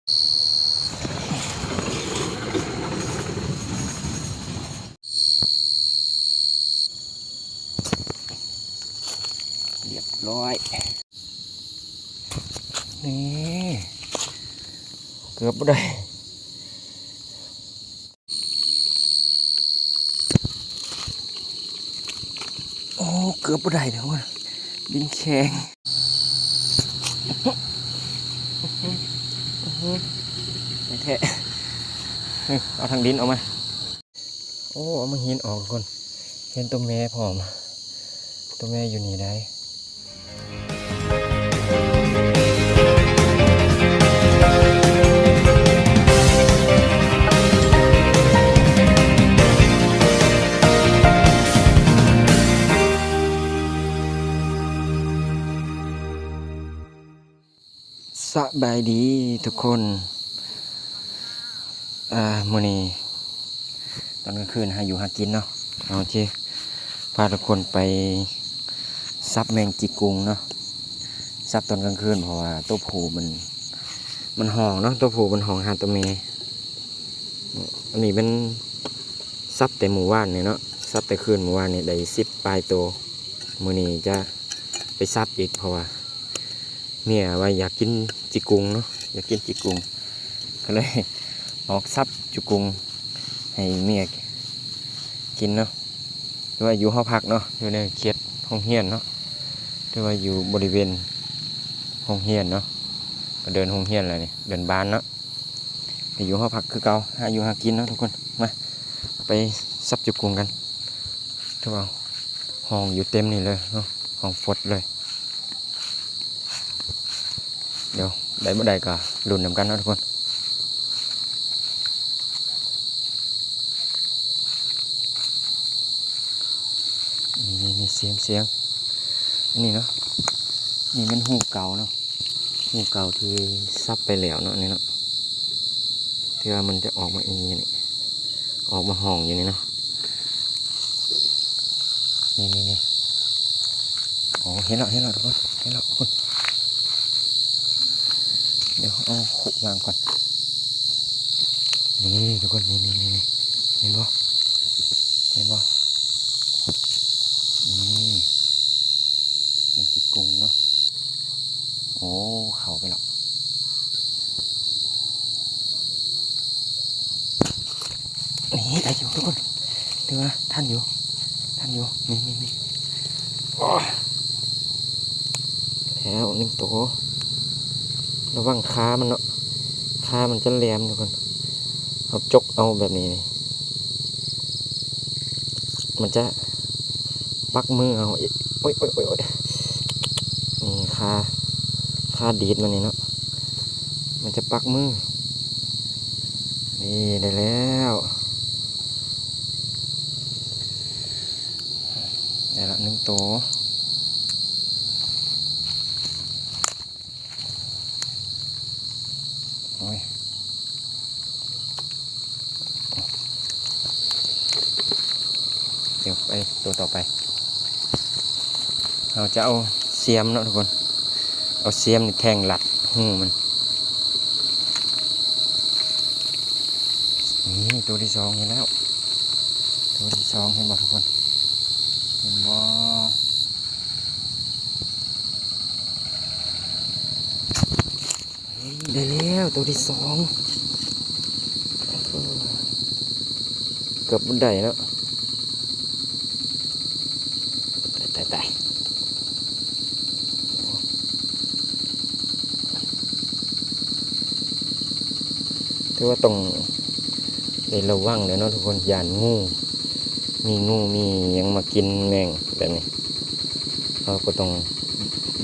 เรียบร้อย นี่ เกือบบ่ได้ โอ้ เกือบบ่ได้เด้อ บินแข็งแท้ๆ เอาทางดินออกมา โอ้ เอามาหินออกทุกคน เห็นตัวแม่พร้อม ตัวแม่อยู่นี่ได้ สบายดีทุกคน อ่า มื้อนี้ตอนกลางคืนหาอยู่หากินเนาะ โอเค พาทุกคนไปสับแมงจีกุงเนาะ สับตอนกลางคืน เพราะว่าตัวผู้มัน มันฮ้องเนาะ ตัวผู้มันฮ้องหาตัวแม่ อันนี้มันสับแต่มื้อวานนี่เนาะ สับแต่คืนมื้อวานนี่ได้สิบปลายตัว มื้อนี้จะไปสับอีก เพราะว่า เมียว่าอยากกินจิกุงเนาะ อยากกินจิกุง ก็เลยออกสับจุกุงให้เมียกินเนาะ หรือว่าอยู่หอพักเนาะ อยู่ในเขตโรงเรียนเนาะ หรือว่าอยู่บริเวณโรงเรียนเนาะ ก็เดินโรงเรียนแล้วนี่ เดินบ้านเนาะ ก็อยู่หอพักคือเก่า หาอยู่หากินเนาะทุกคน มา ไปสับจุกุงกัน ถือว่าฮ้องอยู่เต็มนี่เลยเนาะ ฮ้องฟดเลย เดี๋ยวได้บ่ได้ก็ลุ้นนำกันเนาะทุกคน นี่ๆๆ เสียง เสียง อันนี้เนาะ นี่แม่นฮูเก่าเนาะ ฮูเก่าที่สับไปแล้วเนาะ นี่เนาะ ที่ว่ามันจะออกมาอีนี่ ออกมาฮ้องอยู่นี่เนาะ นี่ๆๆ โอ้ เห็นแล้ว เห็นแล้วทุกคน เห็นแล้ว พุ้น เดี๋ยวเอาคุวางก่อน นี่ทุกคน นี่ๆๆ เห็นบ่ เห็นบ่ นี่ มันจิกุงเนาะ โอ้ เข้าไปแล้ว นี่ ได้อยู่ทุกคน ถือว่าทันอยู่ ทันอยู่ นี่ๆๆ โอ้ แล้วหนึ่งตัว ระวังคามันเนาะ คามันจะแหลมทุกคน เอาจกเอาแบบนี้นี่ มันจะปักมือเอา โอ๊ยๆๆ นี่คา คาดีดมันนี่เนาะ มันจะปักมือ นี่ได้แล้ว ได้ละหนึ่งตัว โอ้ย เดี๋ยวไปตัวต่อไป เราจะเอาเสียมเนาะทุกคน เอาเสียมนี่แทงลัดหูมัน นี่ตัวที่สองเห็นแล้ว ตัวที่สองเห็นบ่ทุกคน เห็นบ่ เฮ้ย ได้แล้วตัวที่สอง เกือบบ่ได้แล้ว ตายๆๆ ถือว่าต้องได้ระวังเด้อเนาะทุกคน ย้านงู มีงูมีหยังมากินแมงแบบนี้ เราก็ต้อง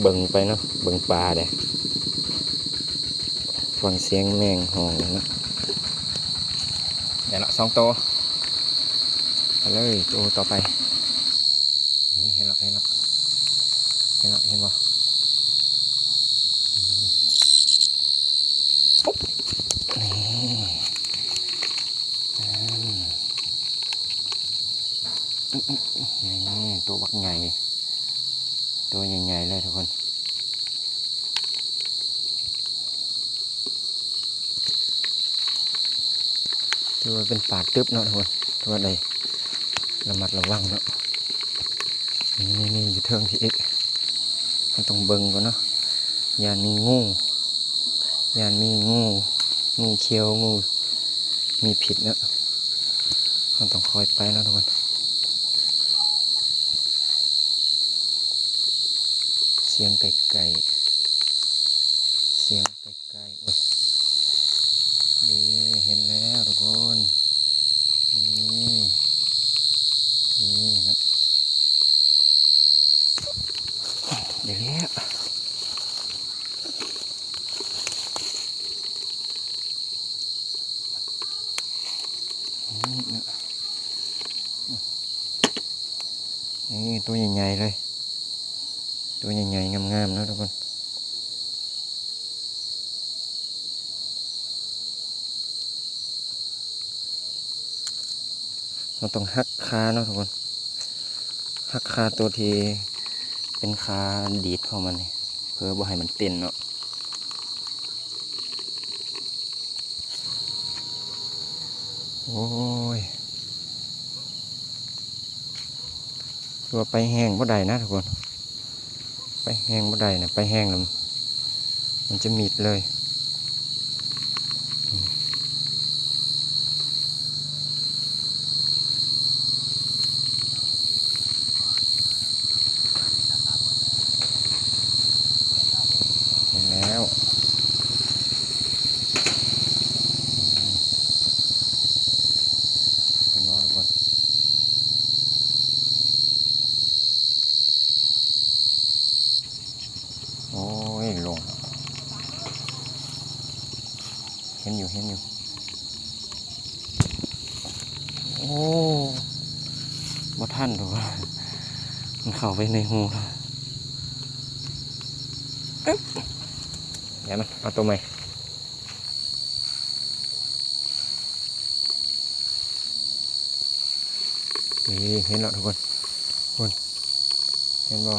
เบิ่งไปเนาะ เบิ่งป่าเด้ ฟังเสียงแมงฮ้องเนาะ ได้ละสองตัว ไปเลยตัวต่อไป นี่ เห็นละ เห็นละ เห็นละ เห็นบ่ ปุ๊บ นี่ นี่ ตัวบักใหญ่ ตัวใหญ่ๆ เลยทุกคน เ ຖືວ່າເປັນປ່າຕຶບເນາະທຸກຄົນ ຖືວ່າໄດ້ລະມັດລະວັງເນາະ. ນີ້ໆໆ ຢູ່ເທິງພີ້ອີກ ເຮົາຕ້ອງເບິ່ງກ່ອນເນາະ ຢ້ານມີງູ ຢ້ານມີງູ ງູຂຽວ ງູມີພິດເນາະ ເຮົາຕ້ອງຄ່ອຍໄປເນາະທຸກຄົນ. ສຽງໄກໆ ສຽງໄກ ໃກ້ ໂອ້ຍ ນີ້ເຫັນແລ້ວທຸກຄົນ ນີ້ ນີ້ເນາະ ໄດ້ແລ້ວ ນີ້ເນາະ ນີ້ຕົວໃຫຍ່ໆເລີຍ ຕົວໃຫຍ່ໆງາມໆເນາະທຸກຄົນ. ເຮົາຕ້ອງຫັກຄາເນາະທຸກຄົນ ຫັກຄາຕົວທີ່ເປັນຄາດີດຂອງມັນນີ້ ເພື່ອບໍ່ໃຫ້ມັນເຕັ້ນເນາະ. ໂອ້ຍ ຄືວ່າໄປແຮງບໍ່ໄດ້ນະທຸກຄົນ ໄປແຮງບໍ່ໄດ້ນະ ໄປແຮງແລ້ວມັນຈະມິດເລີຍ. ເຫັນແລ້ວ ເຫັນບໍ່ທຸກຄົນ? ໂອ້ຍ ລົງ ເຫັນຢູ່ ເຫັນຢູ່. ໂອ້ ບໍ່ທັນໂດ ມັນເຂົ້າໄປໃນຮູແລ້ວ. ອຶບ ດຽວມັນເອົາຕົວໃໝ່. ນີ້ ເຫັນແລ້ວທຸກຄົນ ພຸ້ນ ເຫັນບໍ່?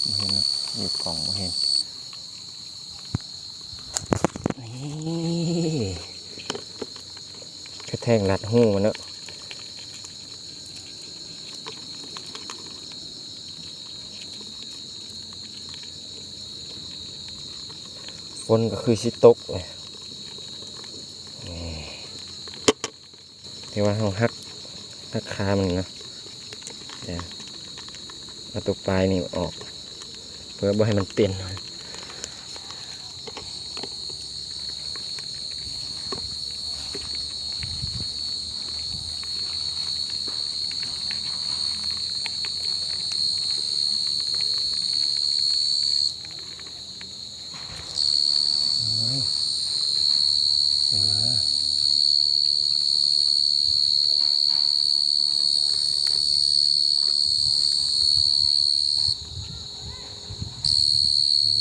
ບໍ່ເຫັນແລ້ວ ຢູ່ກ້ອງບໍ່ເຫັນ. ນີ້ ກະແທກລັດຮູມັນເນາະ ຝົນກໍຄືຊິຕົກແຫຼະ. ນີ້ ແຕ່ວ່າເຮົາຫັກ ຫັກຄາມັນເນາະ ດຽວເອົາຕົວປາຍນີ້ອອກ ເພື່ອບໍ່ໃຫ້ມັນເຕັ້ນ.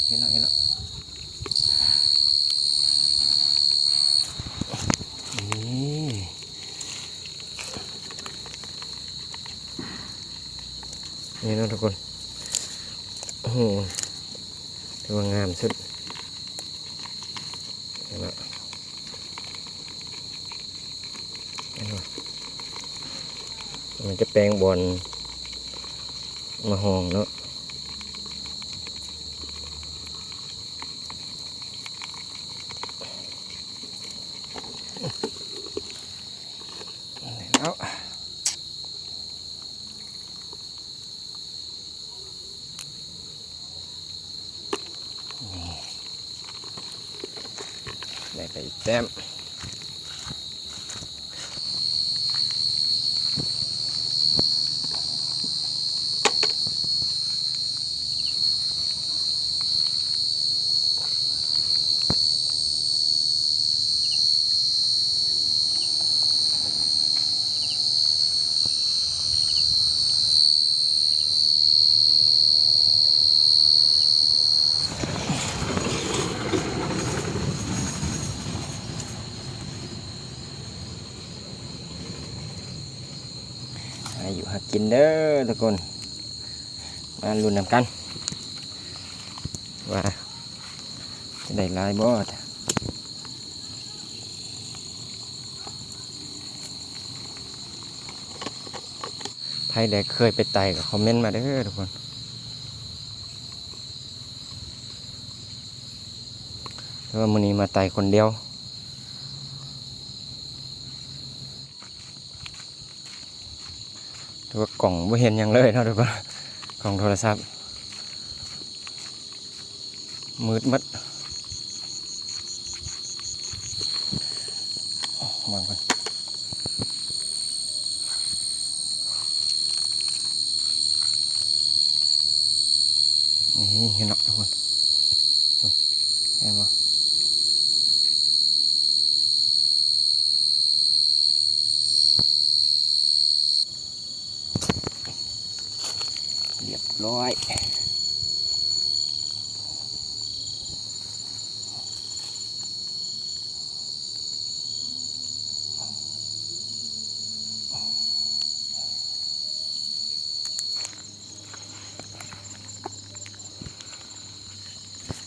ເຫັນແລ້ວ ເຫັນແລ້ວ ນີ້ ນີ້ເນາະທຸກຄົນ ໂອ້ໂຫ ຖືວ່າງາມສຸດ ເຫັນບໍ່? ມັນຈະແປງບ່ອນມາຫ້ອງເນາະ. ແລ້ວ ນີ້ ໄດ້ໄປອີກແຕ້ມ. ຫາຢູ່ຫາກິນເດີທຸກຄົນ ມາລຸ້ນນຳກັນວ່າຈະໄດ້ຫຼາຍບໍ່. ນີ້ ໃຜແດ່ເຄີຍໄປໄຕ່ກໍຄອມເມັນມາເດີທຸກຄົນ. ແຕ່ວ່າມື້ນີ້ມາໄຕ່ຄົນດຽວ ແຕ່ວ່າກ້ອງບໍ່ເຫັນຫຍັງເລີຍເນາະທຸກຄົນ ກ້ອງໂທລະສັບ ມືດໝົດ ວາງກ່ອນ. ນີ້ເຫັນເນາະທຸກຄົນ ເຫັນບໍ່? ຮຽບຮ້ອຍ.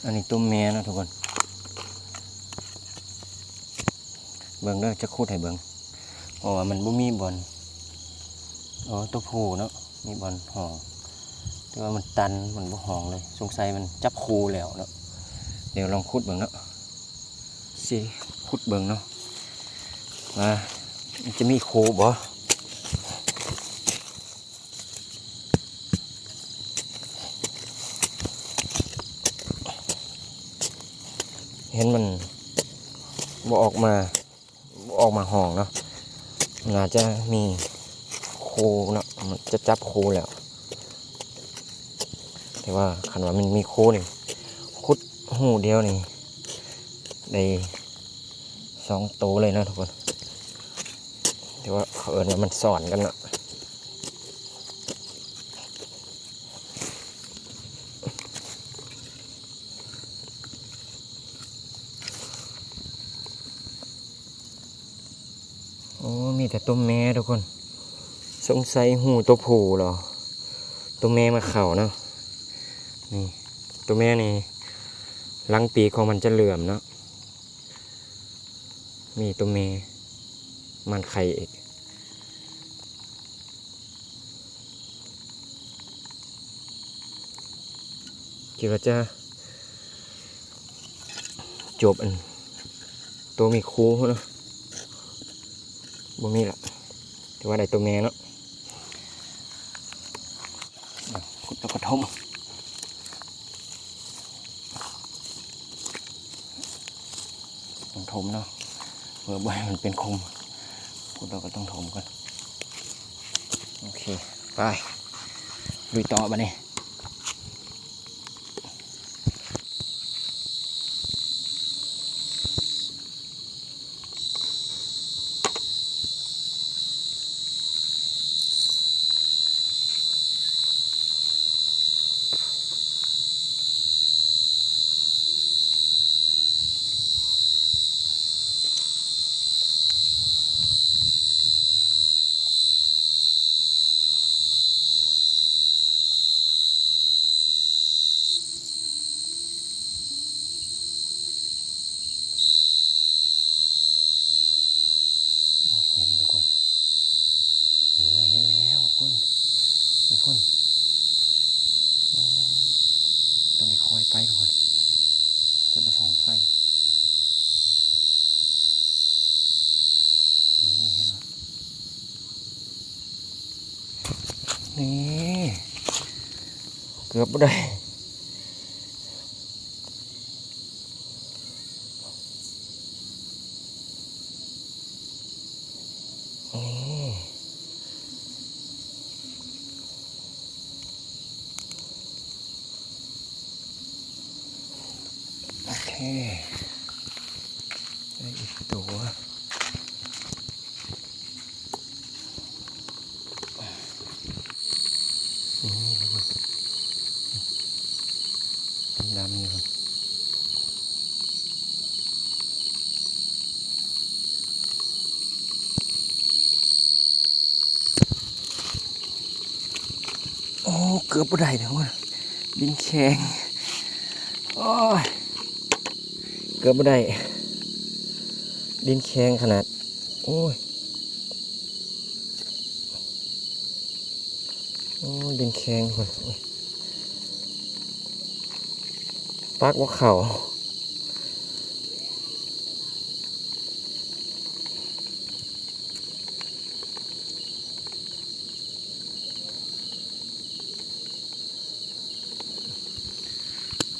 ອັນນີ້ຕົວແມ່ເນາະທຸກຄົນ ເບິ່ງເດີ ຈະຂຸດໃຫ້ເບິ່ງ ເພາະວ່າມັນບໍ່ມີບ່ອນ ເອີ ຕົວຜູ້ເນາະ ມີບ່ອນຫ້ອງ ແຕ່ວ່າມັນຕັນ ມັນບໍ່ຮ້ອງເລີຍ ສົງໄສມັນຈັບຄູ່ແລ້ວເນາະ. ດຽວລອງຂຸດເບິ່ງເນາະ ຊິຂຸດເບິ່ງເນາະ ວ່າມັນຈະມີຄູ່ບໍ່. ເຫັນມັນບໍ່ອອກມາ ບໍ່ອອກມາຮ້ອງເນາະ ໜ້າຈະມີຄູ່ເນາະ ມັນຈະຈັບຄູ່ແລ້ວ. ແຕ່ວ່າຄັນວ່າມັນມີຄູ່ນີ້ ຂຸດຮູດຽວນີ້ໄດ້ສອງໂຕເລີຍເນາະທຸກຄົນ. ແຕ່ວ່າເຂົາເອີ້ນວ່າມັນຊ້ອນກັນເນາະ. ໂອ້ ມີແຕ່ຕົວແມ່ທຸກຄົນ ສົງໄສຮູ້ຕົວຜູ້ເນາະ ຕົວແມ່ມາເຂົ້າເນາະ. ນີ້ຕົວແມ່ນີ້ ຫຼັງປີກຂອງມັນຈະເຫຼື້ອມເນາະ. ມີຕົວແມ່ມາໄຂ່ອີກ ຄິດວ່າຈະຈົບອັນໂຕມີຄູ່ເນາະ ບໍ່ມີລະ ຖືວ່າໄດ້ໂຕແມ່ເນາະ. ຂຸດແລ້ວກໍຖົມ ຕ້ອງຖົມເນາະ ເພື່ອບໍ່ໃຫ້ມັນເປັນຂຸມ ຂຸດແລ້ວກໍຕ້ອງຖົມກ່ອນ. ໂອເຄ ໄປລຸຍຕໍ່ບາດນີ້. ໂອ້ ເຫັນທຸກຄົນ ເອີ ເຫັນແລ້ວພຸ້ນ ຢູ່ພຸ້ນ. ໂອ້ ຕ້ອງໄດ້ຄອຍໄປທຸກຄົນ ຈະບໍ່ສ່ອງໄຟ. ນີ້ເຫັນບໍ່? ນີ້ ເກືອບບໍ່ໄດ້ ນີ້ ໂອເຄ ໄດ້ອີກຕົວ. ນີ້ທຸກຄົນ ດຳໆຢູ່ ໂອ້ ເກືອບບໍ່ໄດ້ເດ້ ດິນແຂງ ໂອ້ຍ ເກືອບບໍ່ໄດ້ ດິນແຂງຂະໜາດ ໂອ້ຍ. ໂອ້ ດິນແຂງພຸ້ນ ໂອ້ຍ ປັກບໍ່ເຂົ້າ.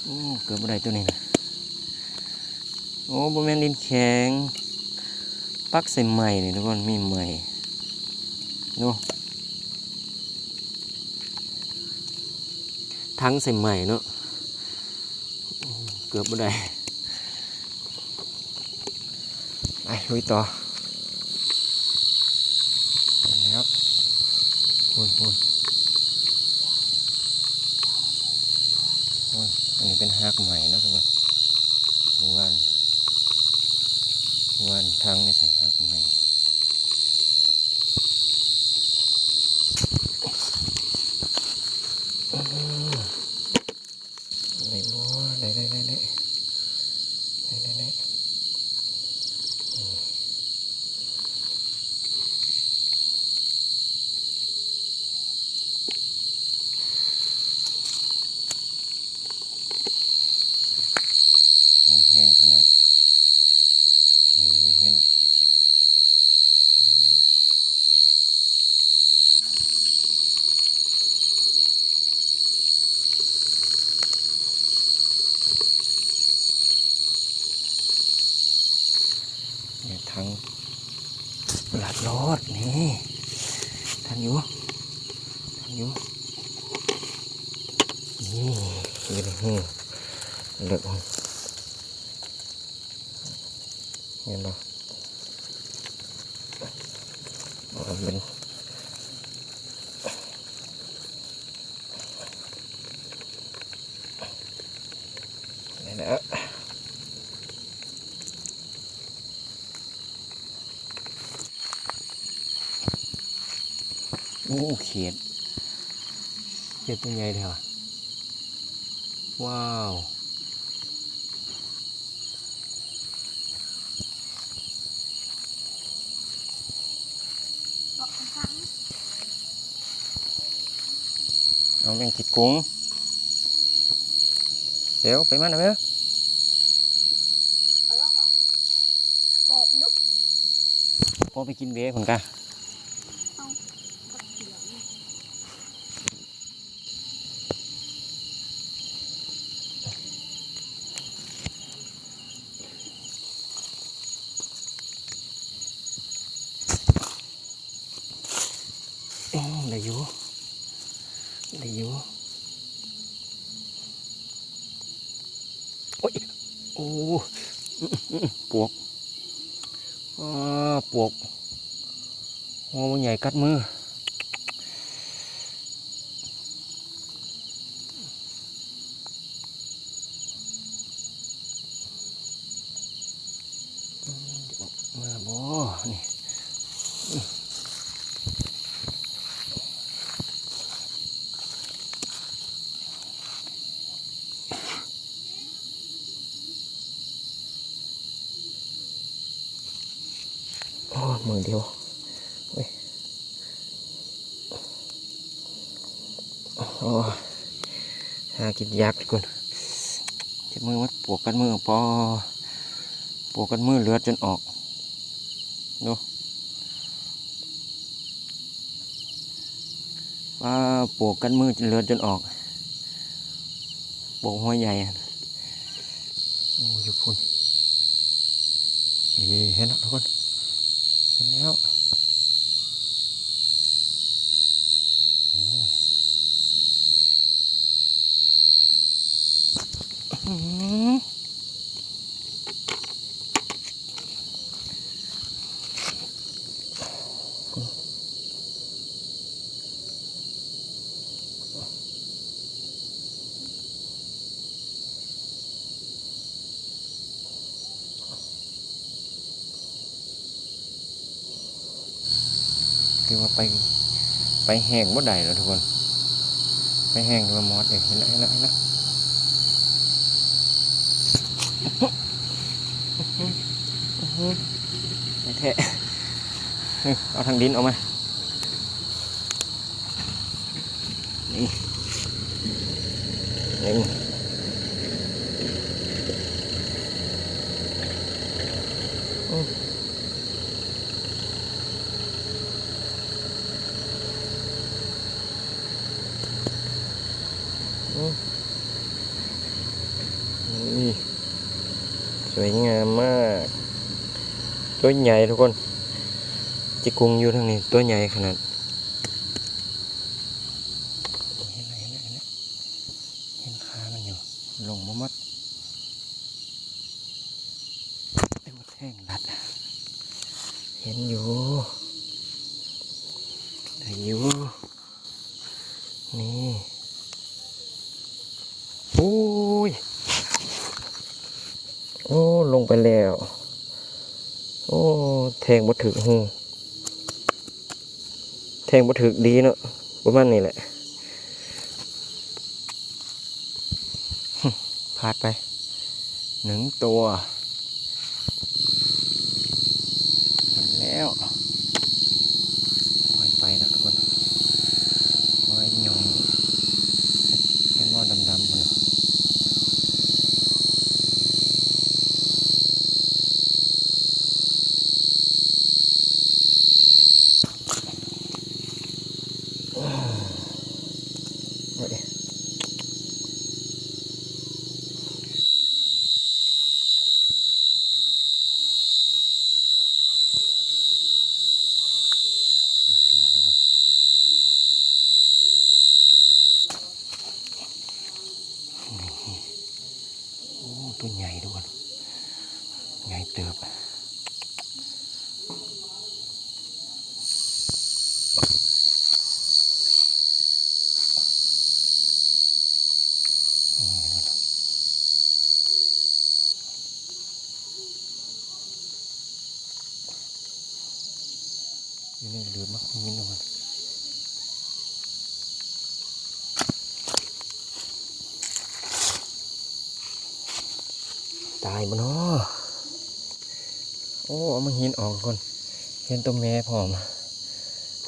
ໂອ້ ເກືອບບໍ່ໄດ້ໂຕນີ້ນະ. ໂອ້ ບໍ່ແມ່ນດິນແຂງ ປັກໃສ່ໄມ້ນີ້ທຸກຄົນ ມີໄມ້ເນາະ ຖັງໃສ່ໄມ້ເນາະ. ເກືອບບໍ່ໄດ້ ໄປລຸຍຕໍ່ ແລ້ວ ພຸ້ນໆ ໂອ້ຍ ອັນນີ້ເປັນຮາກໄມ້ເນາະ ທຸກຄົນ ເມື່ອວານ ເມື່ອວານຖັງນີ້ໃສ່ຮາກໄມ້. ໄດ້ບໍ່? ໄດ້ ໄດ້ ໄດ້ ໄດ້ ໄດ້ ໄດ້ ອືມ ຫ້ອງແຫ້ງຂະໜາດ ເອີ ເຫັນເນາະ. ນີ້ ຖັງລັດລອດ ນີ້ ທັນຢູ່ ທັນຢູ່ ນີ້ ຢູ່ໃນຮູເລິກ ເຫັນບໍ່? ເອົາເປັນ ໄດ້ແລ້ວ. ໂອ້ ເຂດ ເຂດຕົວໃຫຍ່ແທ້ວະ ວ້າວ. ເອົາແມງຂີ້ກຸງ ເຊວ ໄປມານຳເດີ. ພໍ່ໄປກິນເບພຸ້ນກະ. ອືມ ໄດ້ຢູ່ ໄດ້ຢູ່. ໂອ້ຍ ໂອ້ ປວກ ອາ ປວກ ໂອ້ ໃຫຍ່ກັດມື. ອືມ ອອກມາບໍ່ນີ້? ໂອ້ ມືດຽວ ໂອ້ຍ ໂອ້ຍ ຫາກິນຍາກເກີນ. ເຈັບມືມັນປວກກັດມື ປໍ ປວກກັດມືເລືອດຈົນອອກ ດູ ປ້າ ປວກກັດມືເລືອດຈົນອອກ ປວກຫົວໃຫຍ່. ໂອ້ ຢູ່ພຸ້ນ ນີ້ ເຫັນແລ້ວທຸກຄົນ ເຫັນແລ້ວ ນີ້ ອືມ. ຄືວ່າໄປ ໄປແຫ້ງບໍ່ໄດ້ແລ້ວທຸກຄົນ ໄປແຫ້ງຄືວ່າມອດເດ້. ເຫັນລະ ເຫັນລະ ເຫັນລະ ແທ້ ເອົາທາງດິນອອກມາ. ນີ້ ນີ້ ນີ້ ສວຍງາມມາກ ຕົວໃຫຍ່ທຸກຄົນ ຈິກຸງຢູ່ທາງນີ້ ຕົວໃຫຍ່ຂະໜາດ. ເຫັນແລ້ວ ເຫັນແລ້ວ ເຫັນແລ້ວ ເຫັນຂາມັນຢູ່ ລົງບໍ່ໝົດ ໄປໝົດແທງລັດ ເຫັນຢູ່ ໄດ້ຢູ່ ນີ້ ໂອ້ຍ ໂອ້ ລົງໄປແລ້ວ ໂອ້ ແທງບໍ່ຖືກຮູ ແທງບໍ່ຖືກດີເນາະ ປະມານນີ້ແຫຼະ ພາດໄປໜຶ່ງຕົວ ເຫັນແລ້ວ ຄ່ອຍໄປເນາະທຸກຄົນ ຄ່ອຍຍ່ອງ ເຫັນບໍ່ ດຳໆພຸ້ນນະ. ໂອ້ ຕົວໃຫຍ່ທຸກຄົນ ໃຫຍ່ເຕີບ ນີ້ທຸກຄົນ. ຢູ່ໃນເຫຼືອໝາກຫີນ ຕາຍບໍ່ນໍ? ໂອ້ ເອົາໝາກຫີນອອກກ່ອນ ເຫັນຕົວແມ່ພ້ອມ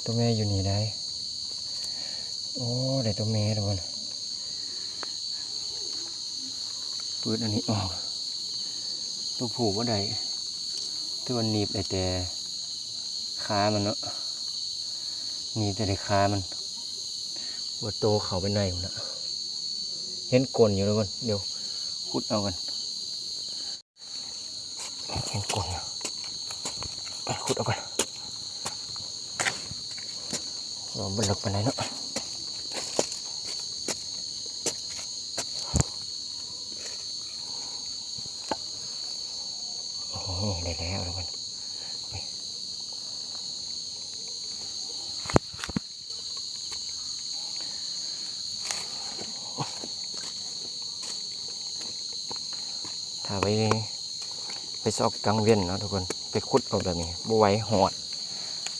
ຕົວແມ່ຢູ່ນີ້ໄດ໋. ໂອ້ ໄດ້ຕົວແມ່ແລ້ວ ເປີດອັນນີ້ອອກ ຕົວຜູ້ບໍ່ໄດ້ ຖືວ່າໜີບໄດ້ແຕ່ຂາມັນເນາະ ໜີບແຕ່ຂາມັນ ບໍ່ໂຕເຂົ້າໄປໃນພຸ້ນນະ ເຫັນກົ້ນຢູ່ແລ້ວ ດຽວຂຸດເອົາກ່ອນ. ເຫັນກົ້ນ ໄປຂຸດເອົາກ່ອນ ບໍ່ເລິກປານໃດເນາະ ນີ້ ໄດ້ແລ້ວທຸກຄົນ. ຖ້າໄປ ໄປຊອກກາງເວັນເນາະທຸກຄົນ ໄປຂຸດເອົາແບບນີ້ ບໍ່ໄຫວຫອດ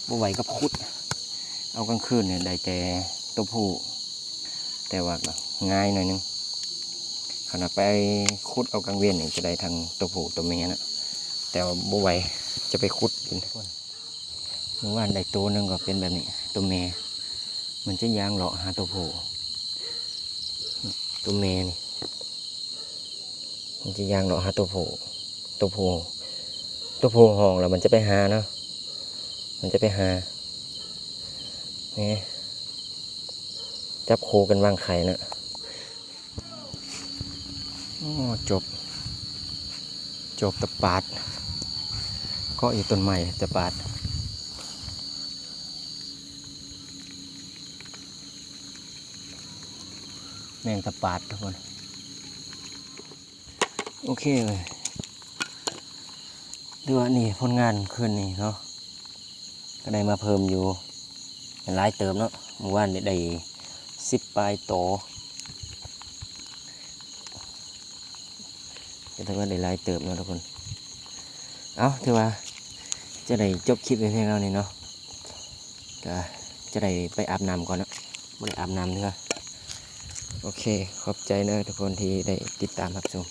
ບໍ່ໄຫວກັບຂຸດ ເອົາກາງຄືນນີ້ໄດ້ແຕ່ຕົວຜູ້ ແຕ່ວ່າກໍງ່າຍໜ້ອຍໜຶ່ງ ຄັນວ່າໄປຂຸດເອົາກາງເວັນນີ້ຈະໄດ້ທັງຕົວຜູ້ຕົວແມ່ເນາະ ແຕ່ວ່າບໍ່ໄຫວ ຈະໄປຂຸດກິນ. ມື້ວານໄດ້ໂຕໜຶ່ງກໍເປັນແບບນີ້ ໂຕແມ່ ມັນຈະຍ່າງເລາະຫາໂຕຜູ້ ໂຕແມ່ນີ້ ມັນຈະຍ່າງເລາະຫາໂຕຜູ້ ໂຕຜູ້ ໂຕຜູ້ຮ້ອງແລ້ວມັນຈະໄປຫາເນາະ ມັນຈະໄປຫາ ນີ້ ຈັບຄູ່ກັນວາງໄຂ່ເນາະ. ໂອ້ ຈົບ ຈົບຕະປາດ ເກາະຢູ່ຕົ້ນໄມ້ຕະປາດ ແມງຕະປາດທຸກຄົນ. ໂອເຄ ຖືວ່ານີ້ຜົນງານຄືນນີ້ເນາະ ກໍໄດ້ມາເພີ່ມຢູ່ຫຼາຍເຕີບເນາະ ມື້ວານນີ້ໄດ້ສິບປາຍໂຕ ກໍຖືວ່າໄດ້ຫຼາຍເຕີບເນາະທຸກຄົນ. ເອົ້າ ຖືວ່າຈະໄດ້ຈົບຄລິບໄວ້ພຽງເທົ່ານີ້ເນາະ ກໍຈະໄດ້ໄປອາບນ້ຳກ່ອນເນາະ ບໍ່ໄດ້ອາບນ້ຳເທື່ອ. ໂອເຄ ຂອບໃຈເນາະທຸກຄົນທີ່ໄດ້ຕິດຕາມຮັບຊົມ.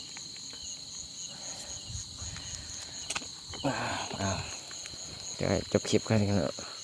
ອ່າ ຈະຈົບຄລິບແຄ່ນີ້ເນາະ.